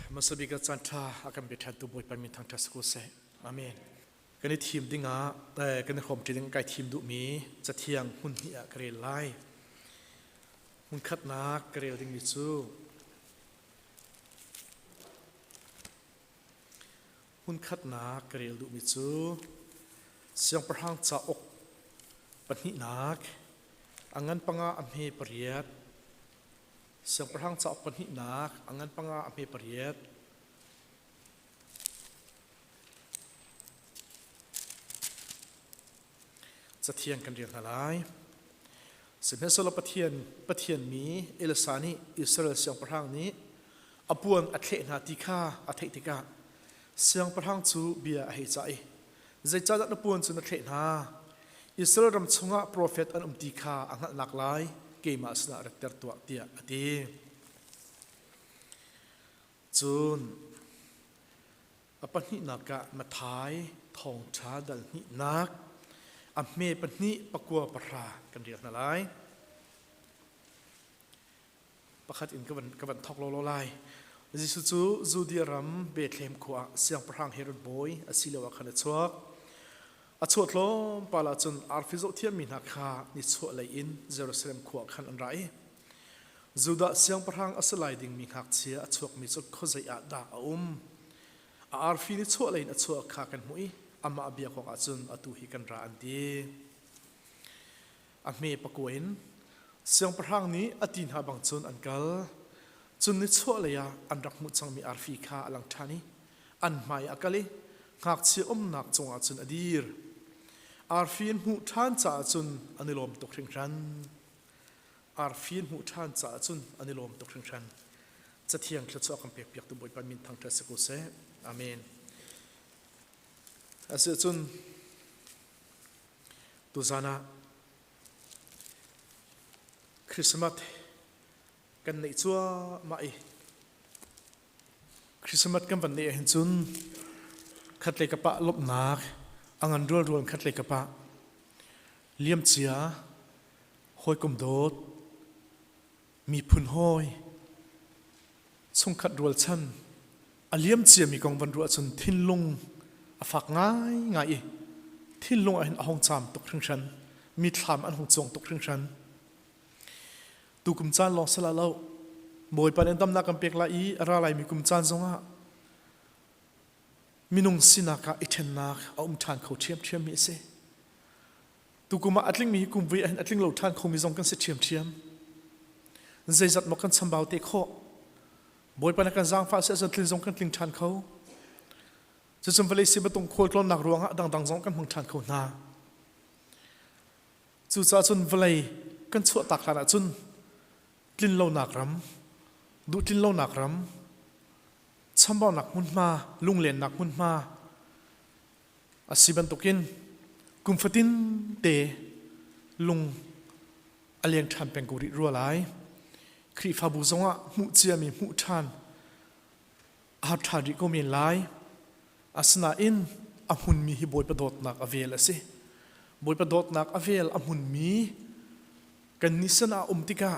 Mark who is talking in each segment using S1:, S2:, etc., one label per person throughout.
S1: Hmasabik ah caan ṭha a kan pe ṭhantu Bawipa min thangṭhat si ko seh. Amen. Kan i thim dingah kan i hrawmṭi ding kai thim duhmi cathiang hmun hnih ah ka rel lai. Hmun khatnak ka rel dingmi cu hmun khatnak ka rel duhmi cu Siangpahrang cauk pahnihnak a ngan panga a hme pariat Siangpahrang cauk pahnihnak a ngan panga a hme pariat. Cathiang kan rel hna lai. Sihmanhsehlaw Pathian Pathian mi Elisa nih Israel siangpahrang nih a puan a thleh hna ti kha a theih tikah siangpahrang cu bia a hei cah i zeicahdah na puan cu na thleh hna? Israel ram chungah profet an um ti kha a hngalhnak lai keimah sinah ratter tuah tiah a ti. Cun a pahnihnak ah Matthai thawngṭha dal hnihnak a hme pahnih pakua pahra kan rel hna lai. Pakhat in ka van thawk lawlaw lai. Jesuh cu Judea ram Bethlehem khua ah siangpahrang Herod bawi asiloah khan a chuak. A chuah tlawmpal ah cun arfi zohthiammi hna kha nichuahlei in Jerusalem khua khan an ra i Judah siangpahrang a si lai dingmi ngakchia a chuakmi cu khuazei ah dah a um? A arfi nichuahlei in a chuah kha kan hmuh i amah biak awkah cun atu hi kan ra an ti. A hme pakua in siangpahrang nih a ti hna bang cun an kal. Cun nichuahlei ah an rak hmuh cangmi arfi kha a lang ṭhan i an hmai a kal i ngakchia umnak cungah cun a dir. Arfi an hmuh ṭhan caah cun an i lawm tuk hringhran. Arfi an hmuh ṭhan caah cun an i lawm tuk hringhran. Cathiang thluachuah kan pekpiaktu Bawipa min thangṭhat si ko seh. Amen. Asiahcun Tuzan ah Christmas kan neih cuahmah i Christmas kan van neih ahhin cun khatlei ka pah lawmhnak a ngan rualrual khatlei ka pah liamcia hawikom dawt miphun hawi chungkhat rualchan a liam ciami kong van ruah cun thinlung a fak ngaingai i thinlung ah hin a hung caam tuk hringhran mithlam an hung cuang tuk hringhran tukum caan lawng sala lo Bawipa nih damnak kan pek lai i a ra laimi kum caan zongah minung sinak ah i ṭhennak a um ṭhan kho ṭhiamṭhiam mi a si Tukum ah a tlingmi hi kum vui ahhin a tling lo ṭhan khomi zong kan si ṭhiamṭhiam. Zeizat maw kan chambau te khawh. Bawipa na kan zaangfah si ahcun tlin zong kan tling ṭhan kho. Cucun vawlei si batung khualtlawnnak ruangah dangdang zong kan hmang ṭhan kho hna. Cucaah cun vawlei kan chuahtak hlan ahcun tlinlonak ram, duh tlinlonak ram, chambaunak hmunhma, lunglennak hmunhma, A si bantukin kum fatin te lung a leng ṭhan peng ko rih rua lai. Khrihfabu zongah hmuh ciami hmuh ṭhan a har ṭhan rih ko men lai. Asinain a hmunmi hi Bawipa dawtnak a vel a si. Bawipa dawtnak a vel a hmunmi kannih sinah a um tikah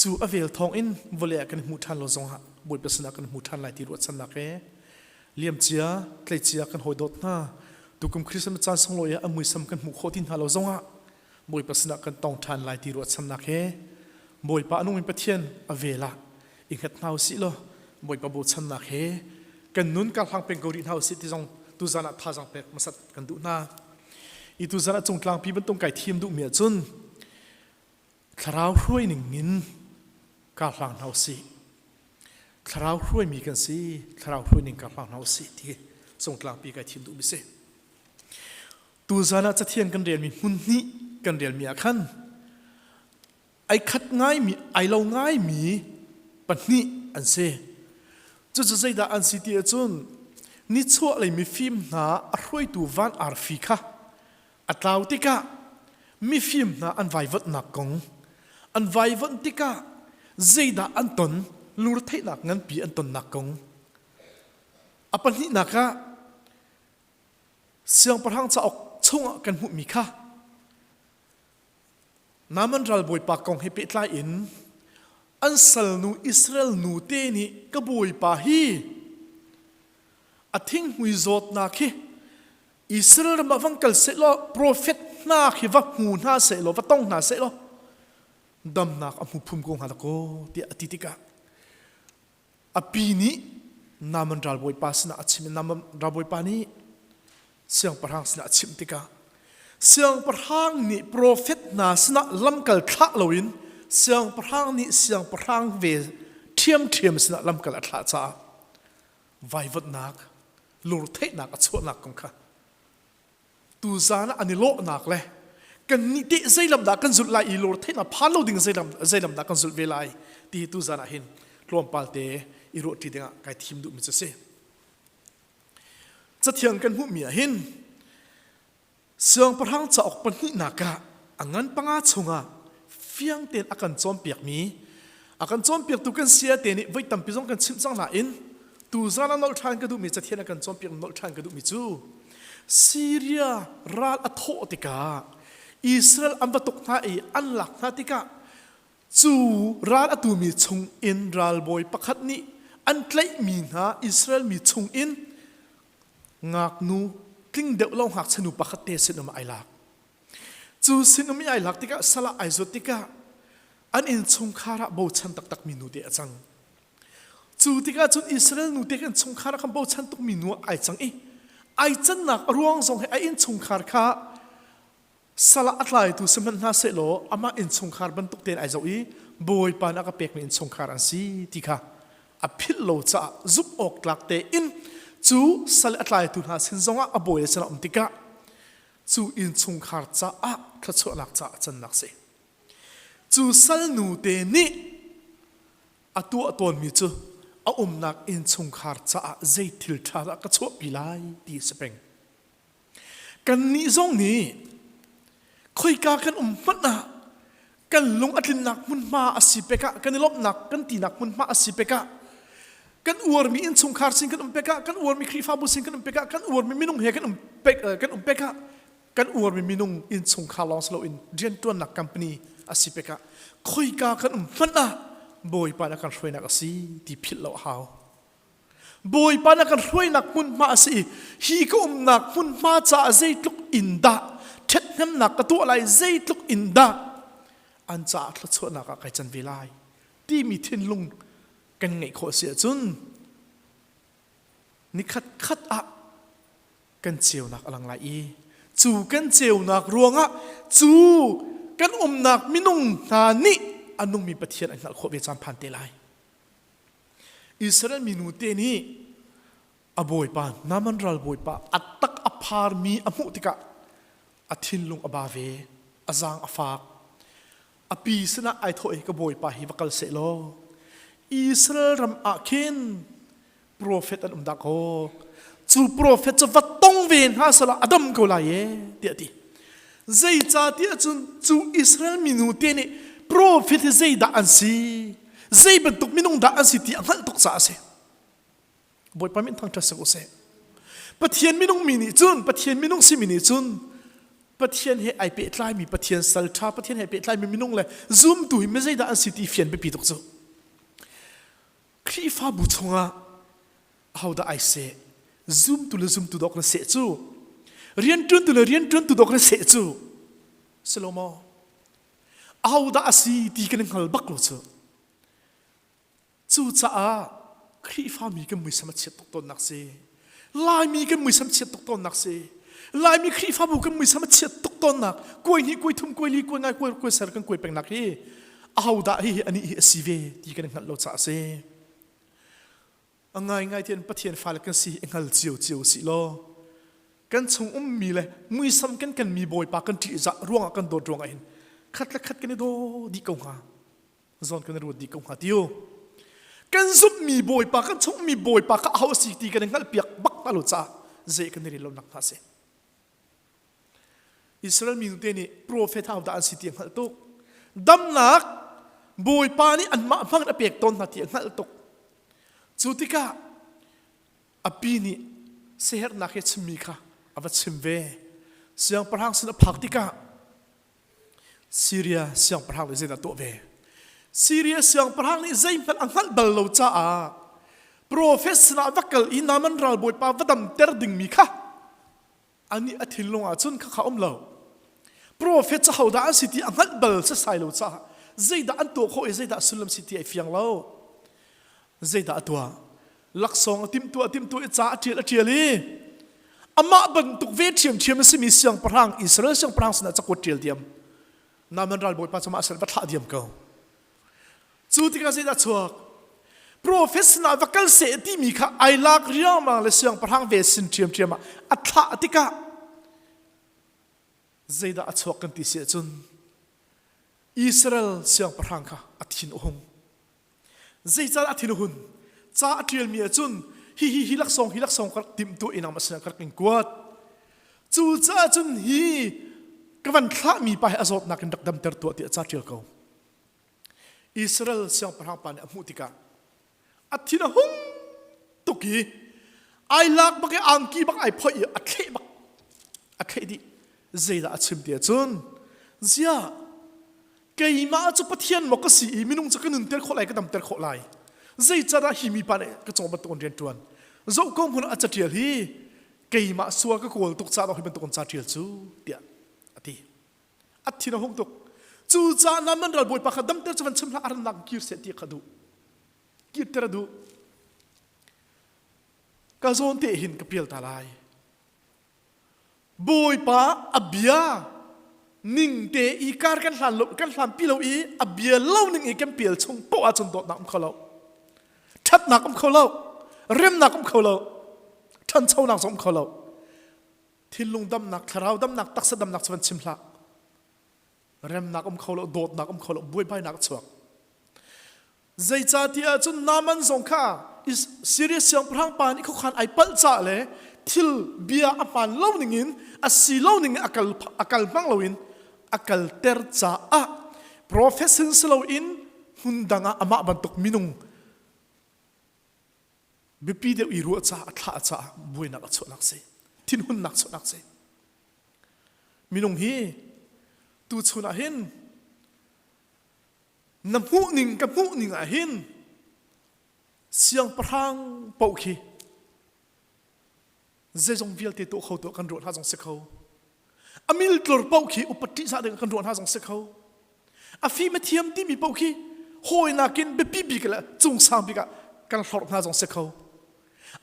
S1: cu a vel thawngin vawlei ah kan i hmuh ṭhan lo zongah Bawipa sinah kan hmu ṭhan lai ti ruahchannak he liamcia tleicia kan hawi dawt hna tukum Christmas caan sunglawi ah a muisam kan hmuh khawh ti hna lo zongah Bawipa sinah kan tong ṭhan lai ti ruahchannak he Bawipa a nungmi Pathian a vel ah i hngat hna usih law Bawipa bochannak he kan nun kar hlang peng ko rih hna usih ti zong tuzan ah thazaang pek hmasat kan duh hna. I tuzan ah cungtlangpi bantuk kai thim duhmi ahcun thlarau hruai ning in kar hlang hna usih. Thlarau hruaimi kan si, thlarau hruai ning kar hlang hna usih ti cungtlangpi kai thim duhmi si. Tuzan ah cathiang kan relmi hmun hnih kan relmi ah khan ai khat ngaimi ai lo ngaimi pahnih an si cucu zeidah an si ti ahcun nichuahlei mifim hna a hruaitu van arfi kha a tlau tikah mifim hna an vaivuanhnak kong an vaivuanh tikah zeidah an ton lungretheihnak nganpi an tonnak kong a pahnihnak ah siangpahrang cauk chungah kan hmuhmi kha Naaman ralbawipa kong he pehtlai in an salnu Israel nute nih ka bawipa hi A thinghmui zawtnak hi Israel ram ah vang kal sehlaw profet hna khi va hmu hna sehlaw va tong hna sehlaw damnak a hmu phum ko hnga dakaw tiah a ti tikah a pi nih Naaman ralbawipa sinah a chim i Naaman ralbawipa nih siangpahrang sinah a chimh tikah siangpahrang nih profet hna sinah lamkal thlah loin siangpahrang nih siangpahrang ve ṭhiamṭhiam sinah lamkal a thlah caah vaivuanhnak lurtheihnak a chuahnak kong kha tuzaan ah an i lawhnak le kannih teh zeilam dah kan zulh lai i lurtheihnak phan lo ding zeilam zeilam dah kan zulh ve lai ti hi tuzaan ah hin tlawmpal te i ruahṭi dingah kai thim duhmi cu a si. Cathiang kan hmuhmi ah hin Siangpahrang cauk pahnihnak ah a ngan panga chungah fiang tein a kan cawnpiakmi a kan cawnpiaktu kan saya te nih voi tampi zong kan chimh cang nain tuzan ah nolh ṭhan ka duhmi cathian a kan cawnpiak nolh ṭhan ka duhmi cu Syria ral a thawh tikah Israel an va tuk hna i an lak hna tikah cu ral a tumi chung in ralbawi pakhat nih an tlaihmi hna Israel mi chung in ngaknu tling deuh lo ngakchia nu pakhat te sinum ai lak. Cu sinum i ai lak tikah salah ai zuat tikah an innchungkhar ah bochan taktakmi nu te a cang. Cu tikah cun Israel nu te kan chungkhar ah khan bochan tukmi nu ai cang i ai cannak a ruang zong he a innchungkhar kha Salah a tlaitu si hmanh hna sehlaw amah innchungkhar bantuk tein ai zoh i Bawipa nih a ka pekmi innchungkhar an si ti kha a philh lo caah zumh awk tlak tein cu sal a tlaitu hna sin zongah a bawi le sinah um tikah cu innchungkhar caah thluachuahnak caah a cannak si. Cu salnu te nih a tuah tawnmi cu a umnak innchungkhar caah zei thil ṭha dah ka chuahpi lai ti a si peng. Kannih zong nih khoika kan um hmanh ah kan lung a tlinnak hmunhma a si pek ah kan i lawmhnak kan tinak hmunhma a si pek ah kan uarmi innchungkhar sin kan um pek ah kan uarmi Khrihfabu sin kan um pek ah kan uarmi minung he kan um pek kan um pek ah kan uarmi minung innchungkhar lawng si loin rianṭuannak company a si pek ah khoika kan um hmanh ah Bawipa nih a kan hruainak a si ti philh lo a hau. Bawipa na kan hruainak hmunhma a si i hi ka umnak hmunhma caah zeitluk in dah ṭhathnemnak ka tuah lai zeitluk in dah an caah thluachuahnak ah kai can ve lai timi thinlung kan ngeih khawh si ahcun nikhat khat ah kan ceunak a lang lai i cu kan ceunak ruangah cu kan umnak minung hna nih a nungmi Pathian an hngalh khawh ve caan phan te lai. Israel minu te nih a bawipa Naaman ralbawipa a tak a pharmi a hmuh tikah a thinlung a ba ve a zaang a fak a pi sinah ai thawh i ka bawipa hi va kal seh law Israel ram ah khin profet an um dah kaw cu profet cu va tong ve hna sala a dam ko lai e tiah ti zeicahtiah cun cu Israel minu te nih profet hi zeidah an si zei bantuk minung dah an si ti a hngalh tuk caah a si Bawipa min thangṭhat sak u sih Pathian minung mi nih cun Pathian minung simi nih cun Pathian he ai pehtlaimi Pathian sal ṭha Pathian he pehtlaimi minung le zumtu hi mi zeidah an si ti fian biapi tuk cu Khrihfabu chungah ahodah ai seh zumtu le zumtu dawk na seh cu rianṭuantu le rianṭuantu dawk na seh cu si lo maw Ahodah a si ti kan i hngal bak lo cu. Cucaah Khrihfami kan muisam a chiat tuk tawnnak si. Laimi kan muisam chiat tuk tawnnak si. Laimi Khrihfabu kan muisam a chiat tuk tawnnak kuai hnih, kuai thum, kuai li, kuai ngai, kuai kuai ser kan kuai pengnak hi ahodah hi anih hi a si ve ti kan i hngalh lo caah a si. A ngaingai tian Pathian fale kan si i hngal cio cio si law kan chung ummi le muisam kan kan mi Bawipa kan ṭihzah ruangah kan dawt ruangah hin khat le khat kan i daw dih ko hnga zawn kan i ruat dih ko hnga tiu kan zumhmi Bawipa kan chungmi Bawipa kha aho a si ti kan i hngalhpiak bak hna lo caah zei kan i rel lonak hna si Israel mi te nih profet ho dah an si ti a hngalh tuk. Damnak Bawipa nih anmah hmang a pek tawn hna ti a hngalh tuk. Cu tikah a pi nih siaherhnak he chimmi kha a va chim ve. Siangpahrang sin a phak tikah Syria siangpahrang nih zeidah tuah ve? Syria siangpahrang nih zeihmanh a hngalh bal lo caah. Profet sinah va kal i Naaman ralbawipa va damter dingmi kha anih a thinlung ah cun khakha um lo. Profet cu hodah an si ti a hngalh bal sasai lo caah zeidah an tuah khawh i zeidah sullam si ti ai fiang lo. Zeidah a tuah? Laksawng a timhtuah a timhtuah i ca a ṭial a ṭial i amah bantuk ve ṭhiamṭhiam a simi siangpahrang Israel siangpahrang sinah cakuat ṭial diam. Naaman ralbawipa cu mah sin va thlah diam ko. Cu tikah zeidah chuak? Profet sinah va kal seh timi kha ai lak riangmang le siangpahrang ve sin ṭhiamṭhiam ah a thlah tikah zeidah a chuak kan ti si ahcun Israel siangpahrang kha a thin a hung. Zeicahdah a thin a hun? Ca a ṭialmi ahcun hi hi hi laksawng hi laksawng ka rak timhtuah i nangmah sinah ka rak in kuat. Cucaah cun hi ka van thlahmi pa hi a zawtnak in rak damter tuah tiah ca ṭial ko. Israel siangpahrang pa nih a hmuh tikah a thin a hung tuk i ai lak bak i angki bak ai phoih i a thleh bak a thleh dih zeidah a chim ti ahcun ziah keimah cu Pathian maw ka si i minung cu ka nunter khawh lai ka damter khawh lai zeicahdah hi mi pa nih ka cung bantuk in rian ṭuan zoh ko hmun a caṭial hi keimah sual ka kawl tuk caah hi bantuk in ca ṭial cu tiah a ti a thin a hung tuk cucaah nan ral bawipa kha damter cu van chim hlah a rannak kir seh ti kha duh kirter a duh ka zawn te hin ka pial ta lai bawipa a bia ning te i kar kan hlan lo kan hlan pi lo i a bia lo ning i kan pial chung poh ahcun dawtnak um kho lo ṭhatnak um kho lo remnak um kho lo ṭhanchonak zong um kho lo thinlung damnak thlarau damnak taksa damnak cu van chim hlah remnak um kho lo dawtnak um kho lo buaibainak a chuak zeicahtiah cun Naaman zong kha Syria siangpahrang pa nih khuakhan ai palh ca le thil bia a hmaan lo ningin a si lo ning a kal a kal hmang loin a kalter caah profet sin si loin hmun dang ah amah bantuk minung biapi deuh i ruah caah a thlah caah buainak a chuahnak si thinhunnak chuahnak si minung hi tuchun ah hin na hmuh ning ka hmuh ning ah hin siangpahrang paoh khi zeizong vialte tuah kho tuah kan ruah hna zong si kho a miltlor paoh khi upat ṭihzah ding kan ruah hna zong si kho a fim a thiam timi paoh khi hawi nakin biapi bik le cungsang bik ah kan hlorh hna zong si kho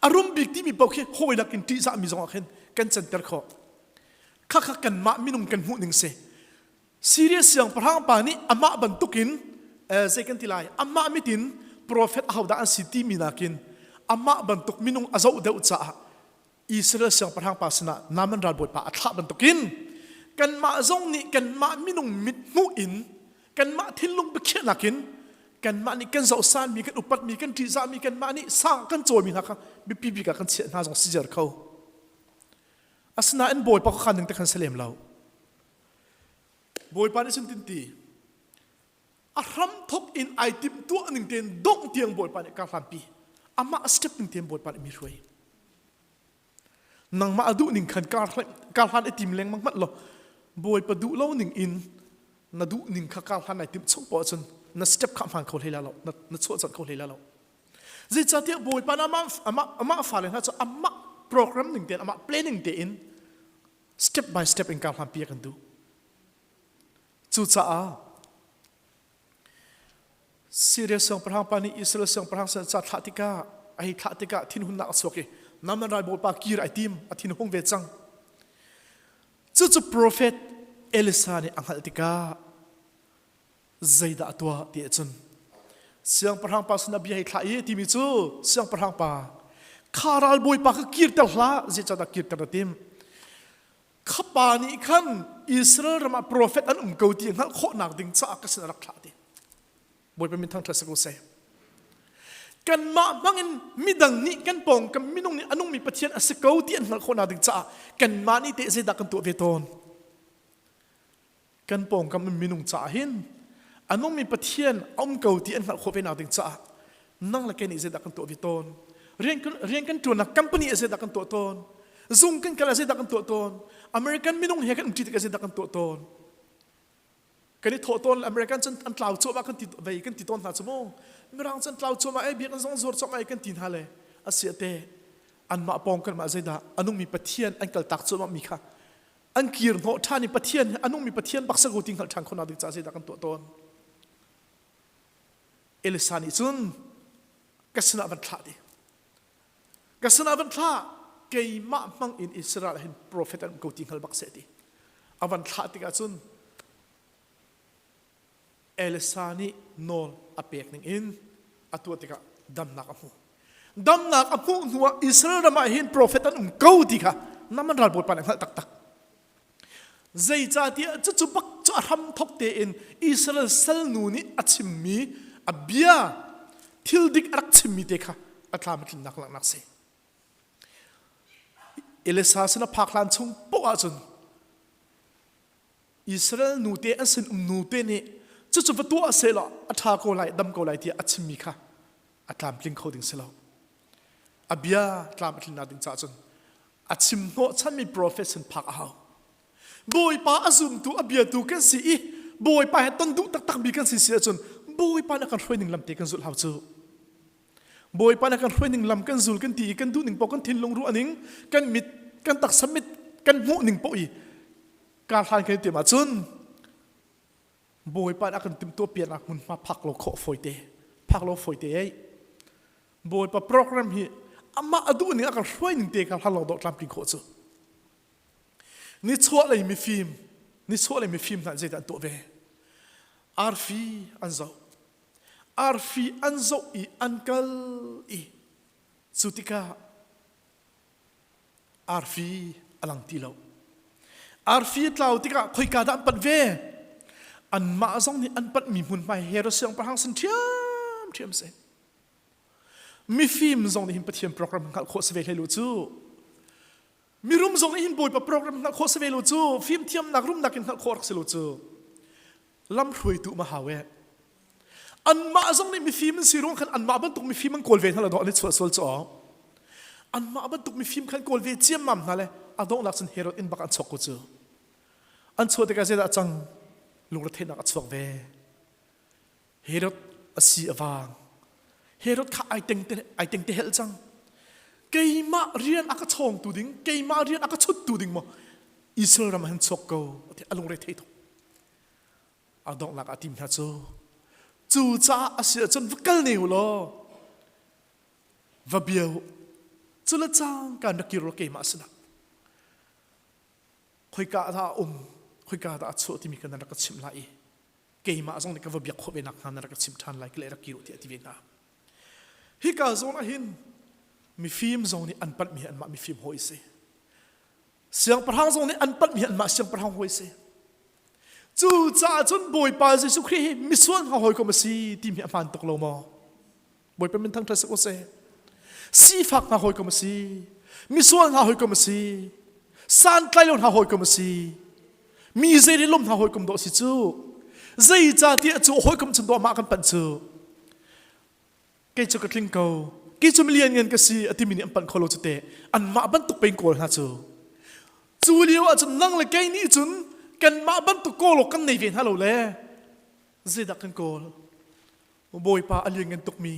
S1: a rum bik timi paoh khi hawi nakin ṭihzah mi zong ah khin kan canter khawh khakha kanmah minung kan hmuh ning si Syria siangpahrang pa nih amah bantukin zei kan ti lai amah mitin profet ahodah an si timi nakin amah bantuk minung a zoh deuh caah Israel siangpahrang pa sinah Naaman ralbawipa a thlah bantukin kanmah zong nih kanmah minung mit hmuh in kanmah thinlung biakhiahnak in kanmah nih kan zohsanmi kan upatmi kan ṭihzahmi kanmah nih sang kan cawimi hna kha biapi bik ah kan chiah hna zong si ziar kho asinain bawipa kha ning te khan si lem lo Bawipa nih cun tin ti a hram thok in ai timh tuah ning tein dongh tiang Bawipa nih ka hlanpi amah step ning tein Bawipa nih mi hruai nangmah a duh ning khan kar hlan i tim lengmang hmanh law Bawipa duh lo ning in na duh ning kha kar hlan ai timh chung poah cun na step kha hmaan kho hlei la lo na chuah chan kho hlei la lo zeicahtiah Bawipa nih amah amah amah fale hna cu amah program ning tein amah planning tein step by step in kar hlanpi a kan duh. Cucaah Syria siangpahrang pa nih Israel siangpahrang sin ca thlah tikah a hei thlah tikah thinhunnak a chuak i Naaman ralbawipa kir ai tim a thin hung ve cang. Cucu profet Elisa nih a hngalh tikah zeidah a tuah ti ahcun siangpahrang pa sinah bia hei thlah i timi cu siangpahrang pa kha ralbawipa kha kirter hlah zeicahdah kirter na tim kha pa nih khan Israel ram ah profet an um ko ti hngalh khawhnak ding caah ka sin a rak thlah ti Bawipa min thangṭhat si ko seh kanmah hmangin midang nih kan pawngkam minung nih a nungmi Pathian a si ko ti an hngalh khawhnak ding caah kanmah nih teh zeidah kan tuah ve tawn Kan pawngkam in minung caah hin a nungmi Pathian a um ko ti an hngalh khawh ve nak ding caah nang le kei nih zeidah kan tuah ve tawn? Rian kan, rian kan ṭuannak company ah zeidah kan tuah tawn? Zung kan kal ah zeidah kan tuah tawn? American minung he kan umṭi tikah zeidah kan tuah tawn? Kan i thawh tawn American cun an tlau cuahmah kan ti vei kan ti tawn hna cu mu. Mirang cun tlau cuahmah ei biakinn zong zuar cuahmah ei kan ti hna le. Asiah te anmah pawng kan mah zeidah a nungmi Pathian an kaltak cuahmah mi kha an kir hnawh ṭhan i Pathian a nungmi Pathian bak si ko ti hngalh ṭhan khawhnak ding caah zeidah kan tuah tawn? Elisa nih cun ka sinah van thlah ti. Ka sinah van thlah keimah hmang in Israel hin profet an um ko ti hngal bak seh ti. A van thlah tikah cun Elisa nih nawl a pek ning in a tuah tikah damnak a hmu. Damnak a hmuh hnuah Israel ram ah hin profet an um ko ti kha Naaman ralbawipa nih a hngalh taktak. Zeicahtiah cucu bak cu a hramthok tein Israel salnu nih a chimmi a bia thil dik a rak chimmi te kha a tlam a tlinnak langhnak si. Elisa sin a phak hlan chung poah ahcun Israel nute an sin um nute nih cucu va tuah sehlaw a ṭha ko lai dam ko lai tiah a chimmi kha a tlamtling kho ding si lo. A bia tlam a tlinnak ding caah cun a chim hnawhchanmi profet sin phak a hau. Bawipa a zumtu a biatu kan si i Bawipa he ton duh taktakmi kan si si ahcun Bawipa nih a kan hruai ning lam te kan zulh hau cu. Bawipa nih a kan hruai ning lam kan zul kan ti i kan duh ning paoh kan thinlung ruah ning kan mit kan taksa mit kan hmuh ning paoh i kar hlan kan i tim ahcun Bawipa nih a kan timhtuah piaknak hmunhma phak lo khawh fawite phak lo fawite ei Bawipa program hi amah a duh ning a kan hruai ning te kha hlan lo dawh tlamtling khawh cu nichuah lei mifim nichuah lei mifim hna zeidah an tuah ve arfi an zoh arfi an zoh i an kal i cu tikah Arfi a lang ti lo. Arfi a tlau tikah khoika dah an panh ve? Anmah zong nih an panhmi hmunhma hi Herod siangpahrang sin ṭhiamṭhiam si. Mifim zong nih hin Pathian program hngalh khawh si ve hlei lo cu. Mirum zong nih hin Bawipa program hngalh khawh si ve lo cu. Fimthiamnak rumnak in hngalh khawh rak si lo cu. Lamhruaitu ma hau e. Anmah zong nih mifim an si ruang khan anmah bantuk mifim an kawl ve hna lo dawh an i chuah sual cu anmah bantuk mifim khan kawl ve ciammam hna le a donghnak cun Herod inn bak an chok ko cu. An chuah tikah zeidah a cang? Lungretheihnak a chuak ve. Herod a si a vang. Herod kha ai teng te ai teng te hel cang. Keimah rian a ka chawngtu ding, keimah rian a ka chuttu ding maw Israel ram ah hin chuak ko a lungre thei tuk. A donghnak ah tim hna cu cu caah a si ahcun va kal ne u law va bia u cu le cangka na kir law keimah sinah khoika dah a um khoika dah a chuah timi kan rak ka chimh lai i keimah zong nih ka va biak khawh ve nak hnga na rak ka chimh ṭhan lai ka le rak kir u tiah a ti ve hna hika zawn ah hin mifim zong nih an panhmi anmah mifim hawi si Siangpahrang zong nih an panhmi anmah siangpahrang hawi si. Cucaah cun Bawipa Jesuh Khrih hi misual hna hawikom a si timi a hmaan tuk lo maw? Bawipa min thangṭhat si ko seh. Sifak hna hawikom a si. Misual hna hawikom a si. Santlailo hna hawikom a si. Mi zeirilom hna hawikom dawh si cu. Zeicahtiah cu hawikom cun dawh mah kan panh cu. Kei cu ka tling ko kei cu milian ngan ka si a timi nih an panh kho lo cu teh anmah bantuk peng kawl hna cu cu lio ah cun nang le kei nih cun kanmah bantuk kawl awk kan nei ve hna lo le zeidah kan kawl bawipa a lianngan tukmi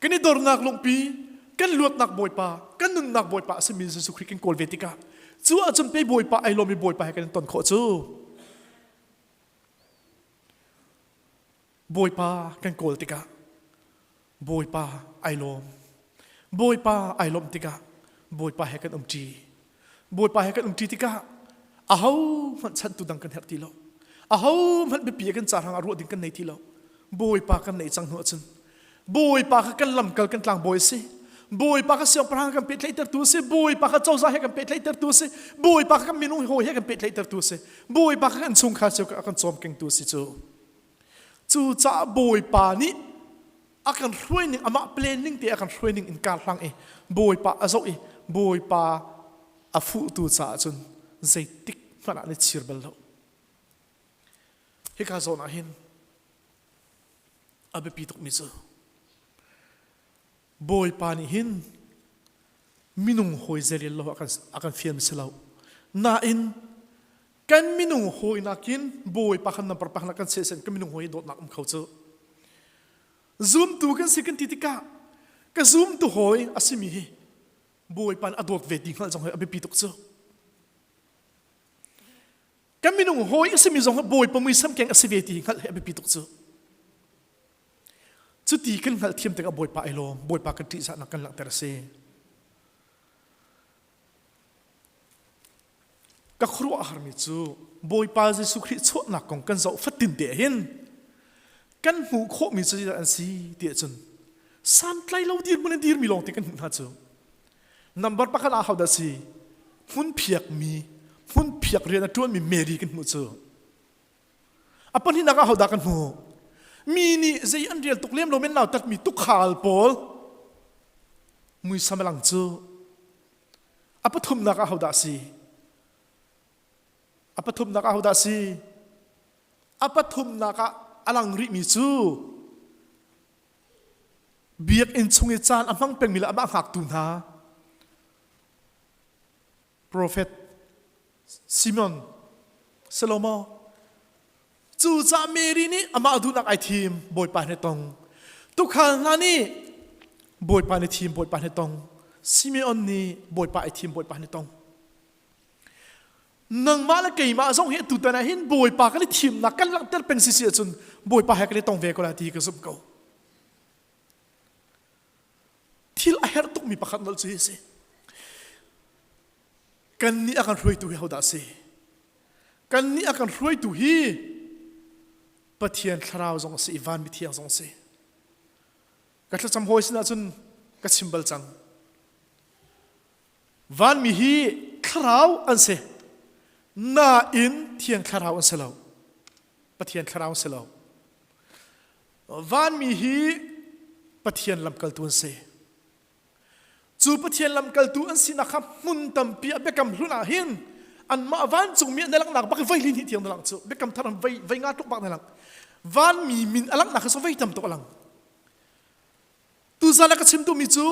S1: kan i dornak lungpi kan luatnak bawipa kan nunnak bawipa a simi Jesuh Khrih kan kawl ve tikah cu ahcun pei bawipa ai lawmi bawipa he kan in ton khawh cu Bawipa kan kawl tikah Bawipa ai lawm. Bawipa ai lawmh tikah Bawipa he kan umṭi. Bawipa he kan umṭi tikah aho hmanh chanhtu dang kan herh ti lo. Aho hmanh biapi kan ca hrangah ruah ding kan nei ti lo. Bawipa kan neih cang hnu ahcun Bawipa kha kan lamkal kan tlangbawi a si. Bawipa kha siangpahrang kan pehtlaihtertu a si. Bawipa kha cozah he kan pehtlaihtertu a si. Bawipa kha kan minung hawi he kan pehtlaihtertu a si. Bawipa kha kan chungkhar cio a kan cawmkengtu a si cu. Cucaah Bawipa nih a kan hruai ning amah plan ning te a kan hruai ning in kar hlang i Bawipa a zoh i Bawipa a fuhtu caah cun zeitik hmanh ah na chir bal lo. Hika zawn ah hin a biapi tukmi cu Bawipa nih hin minung hawi zeirel lo a kan, a kan fial si lo. Nain kan minung hawi nakin Bawipa khan number pakhat kan sehsen kan minung hawi dawtnak um kho cu. Zumtu kan si kan ti tikah. Ka zumtu hawi a simi hi Bawipa nih a dawt ve ti hngalh zong hi a biapi tuk cu. Kan minung hawi a simi zong hi Bawipa muisam keng a si ve ti hngalh hi a biapi tuk cu. Cuti kan hngalh thiam tikah Bawipa ai lawm, Bawipa kan ṭihzahnak kan langhter a si. Ka khuaruah a harmi cu Bawipa Jesuh Khrih chuahnak kong kan zoh fatin te hin kan hmuh khawhmi cu zeidah an si ti ahcun santlai lo dirhmun in dirmi lawng te kan hmuh hna cu. Number pakhat ah hodah si? Hmunphiakmi, hmunphiak rian a ṭuanmi Mary kan hmuh cu. A pahnihnak ah hodah kan hmuh? Mi nih zei an rel tuk lem lo men nautatmi tukhal pawl muisam a lang cu. A pathumnak ah hodah si? A pathumnak ah hodah si? A pathumnak ah a lang rihmi cu biakinn chung i caan a hmang pengmi le amah hngaktu hna Profet Simon Salomo Cucaah Mary nih amah duhnak ai thim Bawipa he tong. Tukhal hna nih Bawipa nih thim Bawipa he tong. Simeon nih Bawipa ai thim Bawipa he tong. Nangmah le keimah zong hi tutan ah hin Bawipa kan i thimnak kan langhter peng si si ahcun Bawipa he kan i tong ve ko lai ti ka zumh ko. Thil a herh tukmi pakhat nolh cu hi a si. Kannih a kan hruaitu hi hodah a si? Kannih a kan hruaitu hi Pathian thlarau zong a si i van mithiang zong a si. Ka thlacam hawi sinah cun ka chim bal cang. Vanmi hi thlarau an si. Nain thiang thlarau an si lo. Pathian thlarau an si lo. Vanmi hi Pathian lamkaltu an si. Cu Pathian lamkaltu an sinak kha hmun tampi a biakam hlun ah hin anmah vancungmi an langhnak bak voi li hnih tiang na lang cu biakam thar voi voi nga tluk bak na lang vanmi min a langhnak kha voi tam tuk a lang tuzan a ka chim duhmi cu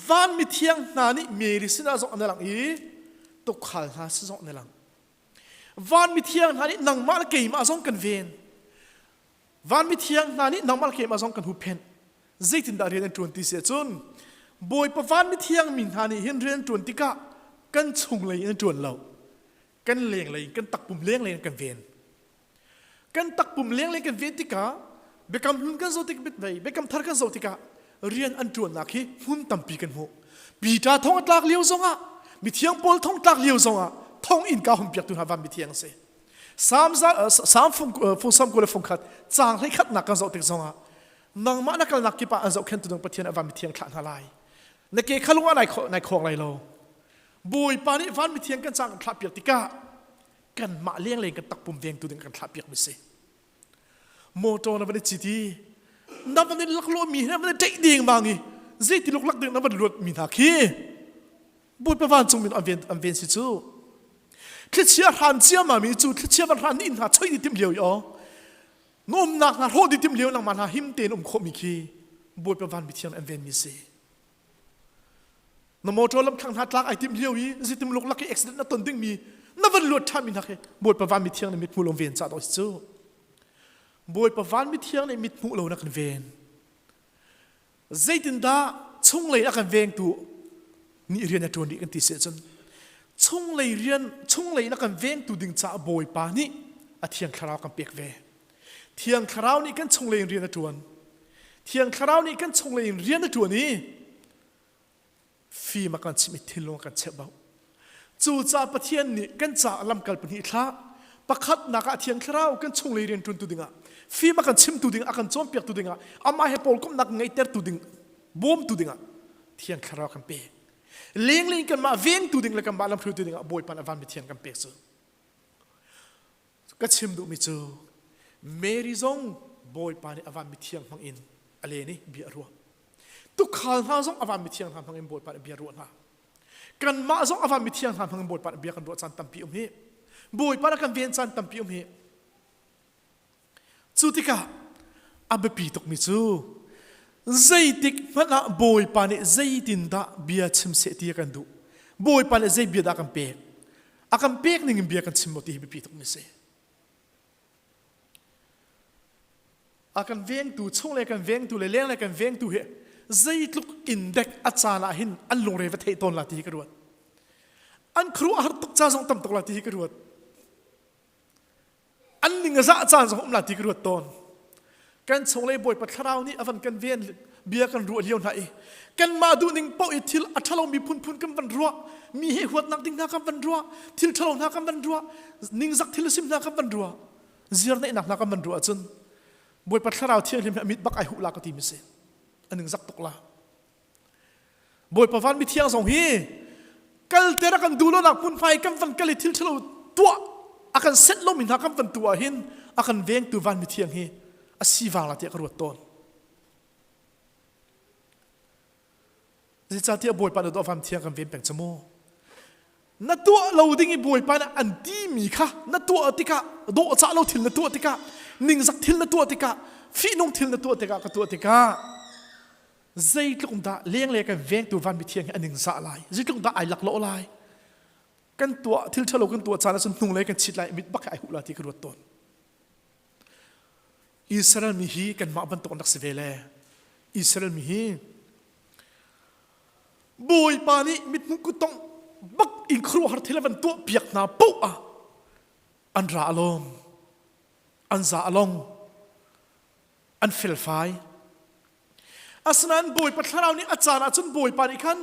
S1: van mithiang hna nih Mary sinah zong an lang i tukhal hna sin zong an lang van mithiang hna nih nangmah le keimah zong kan ven Van mithiang hna nih nangmah le keimah zong kan huhphenh. Zeitindah rian an ṭuan ti si ahcun Bawipa van mithiang mi hna nih hin rian an ṭuan tikah kan chunglei in an ṭuan lo. Kan lenglei in kan takpum lenglei in kan ven. Kan takpum lenglei kan ven tikah biakam hlun kan zoh tik biakam thar kan zoh tikah rian an ṭuannak hi hmun tampi kan hmuh. Peter thong a tlak lio zongah mithiang Paul thong tlak lio zongah thong innka hun piaktu hna van mithiang a si. Salm Salm fung fung sam kul le fung khat caang hlei khatnak kan zoh tik zongah nangmah na kalnak kip ah an zohkhentu ding Pathian a van mithiang thlah hna lai. Na ke kha lung ah nai nai khawng lai lo. Bawipa nih van mithiang kan caang kan thlah piak tikah kanmah lengleng kan takpum vengtu ding kan thlah piak mi si. Motor na van i cit i na van i laklawh mi na van i ṭeih ding bang i zeiti luklak ding na van luat mi hna khi Bawipa vancung min an ven an ven si cu. Thlichia hran ciammam mi cu thlichia van hran nih hna choi di tim lio i aw. Na umnak hna hrawh di tim lio nangmah hna him tein um khawh mi khi Bawipa van mithiang an ven mi si. Na motor lam thlang hna tlak ai tim lio i zitim luk lak i accident na ton ding mi na van luat ṭhan mi hna khi Bawipa van mithiang nih mithmuh lo ven ca dawh si cu. Bawipa van mithiang nih mithmuh lo na kan ven. Zeitindah chunglei a kan vengtu nih rian a ṭuan rih kan ti si ahcun chunglei rian chunglei in a kan vengtu ding caah Bawipa nih a Thiang Thlarau kan pek ve. Thiang Thlarau nih kan chunglei in rian a ṭuan. Thiang Thlarau nih kan chunglei in rian a ṭuan i fim a kan chimh i thinlung a kan cheuh Cucaah Pathian nih kan caah lamkal pahnih thlah. Pakhatnak ah Thiang Thlarau kan chunglei rianṭuantu dingah, fim a kan chimtu ding, a kan cawnpiaktu dingah, amah he pawlkomhnak ngeihtertu ding, bawmtu dingah Thiang Thlarau kan pek. Lenglei in kanmah vengtu ding le kanmah lamhruaitu dingah Bawipa nih a vanmi thiang kan pek cu. Ka chim duhmi cu Mary zong Bawipa nih a vanmi thiang hmang in a len i bia a ruah. Tukhal hna zong a vanmi thiang hna hmang in Bawipa nih bia a ruah hna. Kanmah zong a vanmi thiang hna hmang in Bawipa nih bia kan ruah caan tampi um hi. Bawipa nih kan ven caan tampi um hi. Cu tikah a biapi tukmi cu zeitik hmanh ah Bawipa nih zeitindah bia chim seh ti a kan duh. Bawipa nih zei bia dah a kan pek. A kan pek ning in bia kan chim maw ti hi biapi tukmi a si. A kan vengtu, chung le kan vengtu le leng le kan vengtu hi zeitluk in dek a caan ah hin an lungre va theih tawn la ti hi ka ruat. An khuaruah har tuk ca zong tam tuk la ti hi ka ruat. An ning a zah caan zong um la ti ka ruat tawn. Kan chunglei Bawipa thlarau nih a van kan ven bia kan ruah lio hna i kanmah duhning paoh i thil a ṭhalomi phunphun kan van ruah mi he huatnak ding hna kan van ruah thil ṭhalo hna kan van ruah ningzak thil sim hna kan van ruah ziarneihnak hna kan van ruah ahcun Bawipa thlarau thianghlim hi a mit bak ai huh la ka ti mi si a ningzak tuk la Bawipa van mithiang zong hi kalter a kan duh lonak hmunhma i kan van kal i thil ṭhalo tuah a kan senh lomi hna kan van tu ah hin a kan vengtu van mithiang hi a sivang la tiah ka ruat tawn. Zeicahtiah Bawipa na van thiang kan ven peng cu mu. Na tuah lo ding i Bawipa nih an timi kha na tuah tikah dawhcah lo thil na tuah tikah ningzak thil na tuah tikah fihnung thil na tuah tikah ka tuah tikah zeitluk dah lenglei kan vengtu van mithiang hi a ningzah lai zeitluk dah ai laklawh lai kan tuah thil ṭhalo kan tuah caan ahcun hnunglei kan chit lai mit bak ai huh la ti ka ruat tawn Israel mi hi kanmah bantuk an rak si ve le Israel mi hi Bawipa nih mithmuh kuttongh bak in khuaruahhar thil a van tuah piak hna paoh ah an ra alawm an za along an felfai Asinain Bawipa thlarau nih a caan ahcun Bawipa nih khan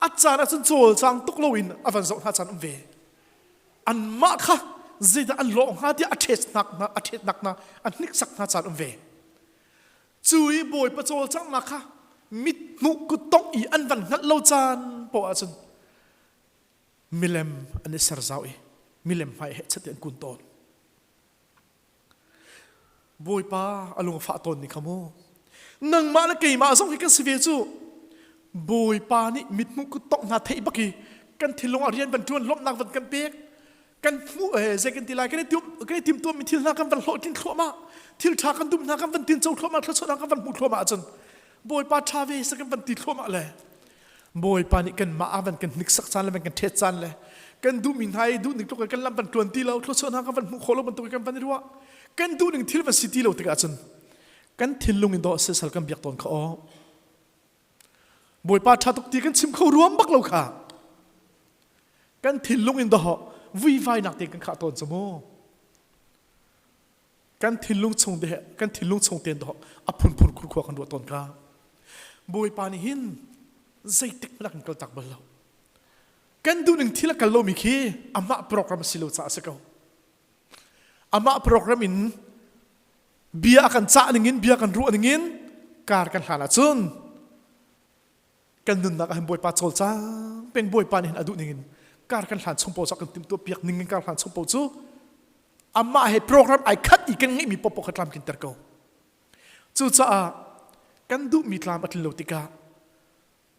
S1: a caan ahcun cawlcang tuk loin a van zoh hna caan um ve. Anmah kha zeidah an lawh hnga tiah a ṭhetnak hna a ṭhetnak hna a hniksak hna caan um ve. Cu i Bawipa cawlcanghnak kha mithmuh kuttongh i an van hngalh lo caan poah ahcun milem an i ser zau i milem hmai heh chat i an kun tawn. Bawipa a lung a fah tawn ni kha mu. Nangmah le keimah zong hi kan si ve cu. Bawipa nih mithmuh kuttongh hna theih bak i kan thinlung ah rian van ṭuan lawmhnak van kan pek kan hmuh eh zei kan ti lai kan i kan i timtuammi thil hna kan van hlawhtlin thluahmah thil ṭha kan dum hna kan van tinco thluahmah thluachuahnak kan van hmuh thluahmah ahcun Bawipa ṭha ve sa kan van ti thluahmah le Bawipa nih kanmah a van kan hniksak caan le van kan ṭhet caan le kan duhmi hna i duhning tluk in kan lam van tluan ti lo thluachuah hna kan van hmuh khawh lo bantuk in kan van i ruah kan duhning thil van si ti lo tikah cun kan thinlung in dawh sisal kan biak tawn kha aw Bawipa ṭha tuk ti kan chim kho ruam bak lo kha kan thinlung in dawh vuivainak te kan khah tawn cu mu Kan thinlung chung te kan thinlung chung ten dawh a phunphun khurkhua kan ruah tawn ka. Bawipa nih hin zeitik hmanh a kan kaltak bal lo. Kan duhning thil a kal lomi khi amah program a si lo caah a si ko. Amah program in bia a kan cah ningin bia kan ruah ningin kar kan hlan ahcun kan nunnak ah hin Bawipa cawlcang peng Bawipa nih hin a duh ningin kar kan hlan chung paoh cu kan timhtuah piak ningin kar hlan chung paoh cu amah he program ai khat i kan ngeihmi popo kha tlamtlinter ko. Cucaah kan duhmi tlam a tlin lo tikah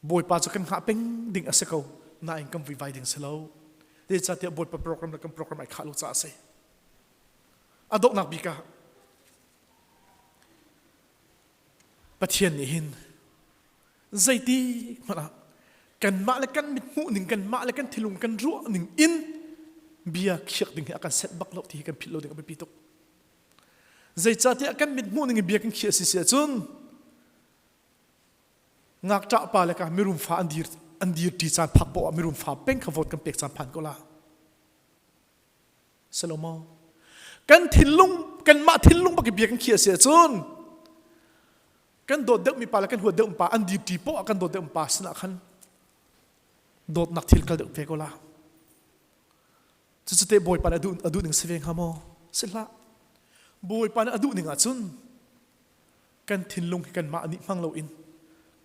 S1: Bawipa cu kan hngah peng ding a si ko nain kan vuivai ding si lo. Zeicahtiah Bawipa program le kan program ai khah lo caah a si. A donghnak bik ah Pathian nih hin zeiti hmanh ah kanmah le kan mit hmuh ning kanmah le kan thilung kan ruah ning in bia khiak ding hi a kan set bak lo ti hi kan philh lo ding a biapi tuk. Zeicahtiah kan mit hmuh ning in bia kan khiah si si ahcun ngakṭah pa le ka mirum fa an dir an dir ṭi caan phak poah mirum fa peng kha vote kan pek caan phan ko la. Salomo kan thinlung kanmah thinlung bak i bia kan khiah si ahcun kan dawt deuhmi pa le kan huat deuhmi pa an dirṭi poah kan dawt deuhmi pa sinah khan dawtnak thil kal deuh ve ko la cucu te bawipa nih a duh a duh ning si ve hnga maw si hlah bawipa nih a duh ning ahcun kan thinlung hi kanmah nih hmang loin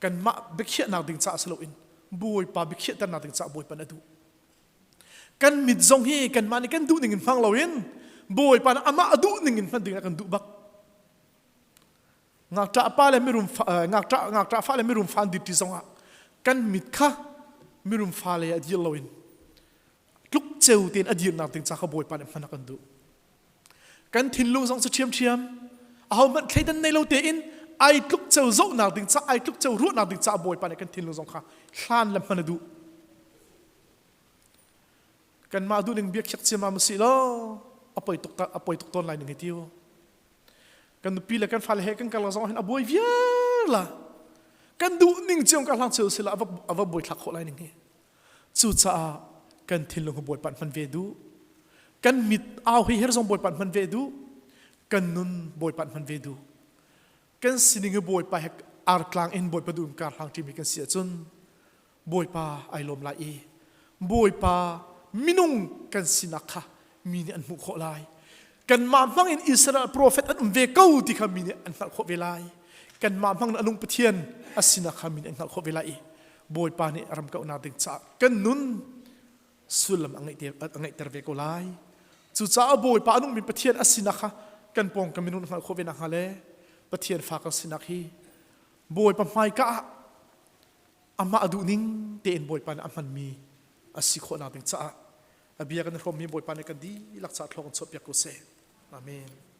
S1: kanmah biakhiahnak ding caah si loin bawipa biakhiahternak ding caah bawipa nih a duh kan mit zong hi kanmah nih kan duh ning in hmang loin bawipa nih amah a duh ning in hman ding a kan duh bak Ngakṭah pa le mirum fa, ngakṭah ngakṭah fa le mirum fa an dir ṭi zongah kan mit kha mirum fa lei ah dir loin tluk ceu tein a dirnak ding ca kha Bawipa nih hman a kan duh. Kan thinlung zong cu ṭhiamṭhiam ahohmanh thleidan nei lo tein ai tluk ceu zohnak ding ca ai tluk ceu ruahnak ding ca Bawipa nih kan thinlung zong kha hlan le hman a duh. Kanmah duhning biakhiak ciammam si law a poi tuk a poi tuk tawn lai ning hi tiu. Kan nupi le kan fale he kan kal zong hin a buai viar la. Kan duh ning cio ka hlang cio sila ava ava buai thlak khawh lai ning hi. Cucaah kan thinlung hi Bawipa hman ve duh. Kan mit au hi her zong Bawipa hman ve duh. Kan nun Bawipa hman ve duh. Kan sining hi Bawipa he artlang in Bawipa duh in kar hlang ṭimi kan si ahcun Bawipa ai lawm lai i Bawipa minung kan sinak kha mi nih an hmuh khawh lai. Kanmah hmang in Israel profet an um ve ko ti kha mi nih an hngalh khawh ve lai. Kanmah hmang in a nung Pathian a sinak kha mi nih an hngalh khawh ve lai i Bawipa nih ram kauhnak ding caah kan nun sullam a ngeihter ve ko lai. Cucaah Bawipa a nungmi Pathian a sinak kha kan pawng kan minung hngalh khawh ve nakhnga le Pathian fa kan sinak hi Bawipa hmaika ah amah a duh ning tein Bawipa nih a hmanmi a si khawhnak ding caah a bia kan i hrawmmi Bawipa nih kan dihlak caah thlawk in chuahpiak ko seh. Amen.